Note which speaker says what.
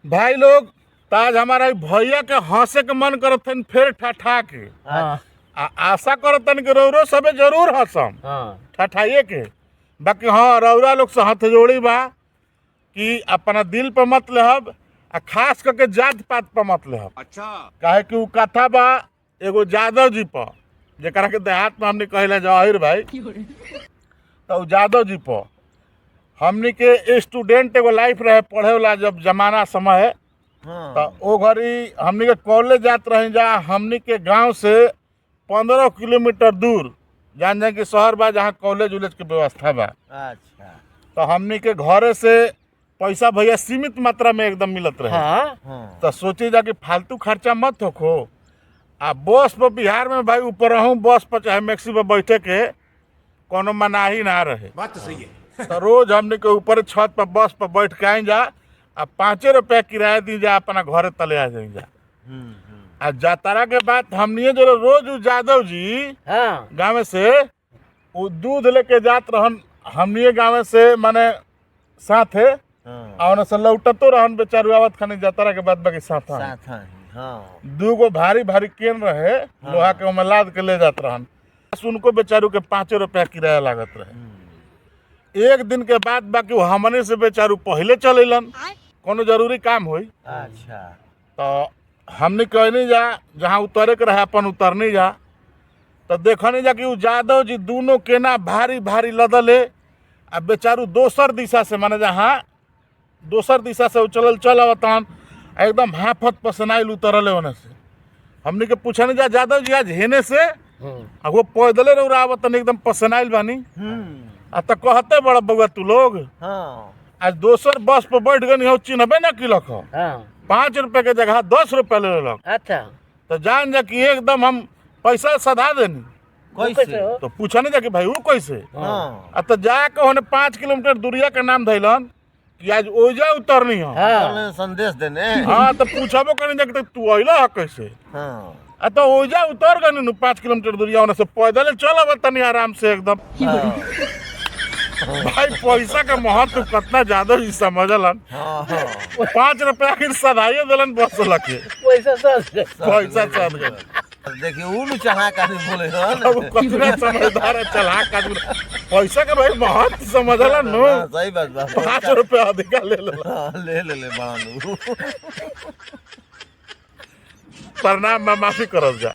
Speaker 1: भाई लोग, ताज हमारा भैया के हंसे के मन करत हन फिर ठठा के।
Speaker 2: हाँ।
Speaker 1: आ आशा करतन कि रौरो सबे जरूर हंसम।
Speaker 2: हाँ।
Speaker 1: ठठाइए के। बाकी हाँ, रौरा लोग से हथ जोड़ी बा कि अपना दिल पर मत लेहब आ खास करके जात पात पर मत लेहब।
Speaker 3: अच्छा।
Speaker 1: काहे कि उ कथा बा एगो जादव जी पर, जेकरा के देहात में हमने कहिला जवाहिर भाई। तो उ जादव जी पर हमनी के स्टूडेंट एगो लाइफ रहे, पढ़े वाला जब जमाना समय है।
Speaker 2: हाँ।
Speaker 1: तो ओ घड़ी हमनी के कॉलेज जात रही जा। हमनी के गांव से 15 किलोमीटर दूर जान जाए कि शहर बा, जहाँ कॉलेज उलेज के व्यवस्था बा।
Speaker 2: अच्छा।
Speaker 1: तो हमनी के घरे से पैसा भैया सीमित मात्रा में एकदम मिलत रहे।
Speaker 2: हाँ हाँ।
Speaker 1: तो सोची जा कि फालतू खर्चा मत होखो आ बस पर बिहार में भाई ऊपर रहूँ बस पर चाहे मैक्सी पर बैठे के कोनो मनाही ना रहे।
Speaker 3: बात तो सही है।
Speaker 1: तो रोज हमने के ऊपर छत पर बस पर बैठ के आई जा आ 5 रुपया किराया दी जा, अपना घरे तले आ जाई जा।
Speaker 2: हम्म, हम्म।
Speaker 1: आ जातारा के बाद हमनिए जो रोज उ जादव जी
Speaker 2: हाँ।
Speaker 1: गाँव से उ दूध लेके जात रहन हमनिए गाँव से, माने साथे।
Speaker 2: हाँ।
Speaker 1: आ ओने से लौटतो रहन बेचारू आवत खानी जातारा के बाद बाकी साथ।
Speaker 2: साथ ही, हाँ।
Speaker 1: दूगो भारी भारी केन रहे लोहा के, ओमे लाद के ले जात रहन। उनको बेचारू के 5 रुपया किराया लागत रहे। एक दिन के बाद बाकी उ हमने से बेचारू पहले चलेलन, कोनो जरूरी काम होई।
Speaker 2: अच्छा।
Speaker 1: तो हमने कहनी जा जहाँ उतरे के रहे अपन उतरनी जा, तो देखनी जा कि उ जादव जी दोनों केना भारी भारी लदले आ बेचारू दोसर दिशा से, माने जहाँ दोसर दिशा से उ चलल चल आवतन, आ एकदम हाफत पसनाइल उतरले ओने से। हमने के पूछनी जा, जादव जी आज हेने से आ वो पैदले रौरा आवतन, एकदम पसनाइल बानी। आ तो कहते बड़ा बउआ तू लोग
Speaker 2: हाँ।
Speaker 1: आज दोसर बस पर बैठ गनी हो, चिन्हबे ना किलक हो।
Speaker 2: हाँ।
Speaker 1: 5 रुपये के जगह 10 रुपये ले लेलक।
Speaker 2: अच्छा।
Speaker 1: तो जान जा कि एकदम हम पैसा सधा देनी।
Speaker 2: कैसे हो?
Speaker 1: तो पूछा नहीं जा कि भाई वो कैसे।
Speaker 2: हाँ।
Speaker 1: आ तो जाके होने 5 किलोमीटर दूरिया के नाम धैलन कि आज ओइजा उतरनी हो।
Speaker 2: हाँ। संदेश देने।
Speaker 1: हाँ, तो पूछबो करनी जा कि तू अइला ह कैसे।
Speaker 2: हाँ।
Speaker 1: आ तो ओइजा उतर गनी नु 5 किलोमीटर दूरिया, ओने से पैदल चल अब तनी आराम से एकदम। भाई पैसा का महत्व कितना ज्यादा ही समझलन।
Speaker 2: हाँ हाँ।
Speaker 1: 5 रुपया के सधाइए दिलन बस लके।
Speaker 2: पैसा सज गए।
Speaker 1: पैसा सध गए।
Speaker 2: देखिए उ नु चाहा का नहीं बोले हन।
Speaker 1: अब कितना समझदार है, चलाक आदमी, पैसा के भाई महत्व समझलन नु।
Speaker 2: हाँ, सही बात बा।
Speaker 1: 5 रुपया अधिका ले लेला।
Speaker 2: हाँ, ले ले ले बानू।
Speaker 1: प्रणाम, मैं माफी करब जा।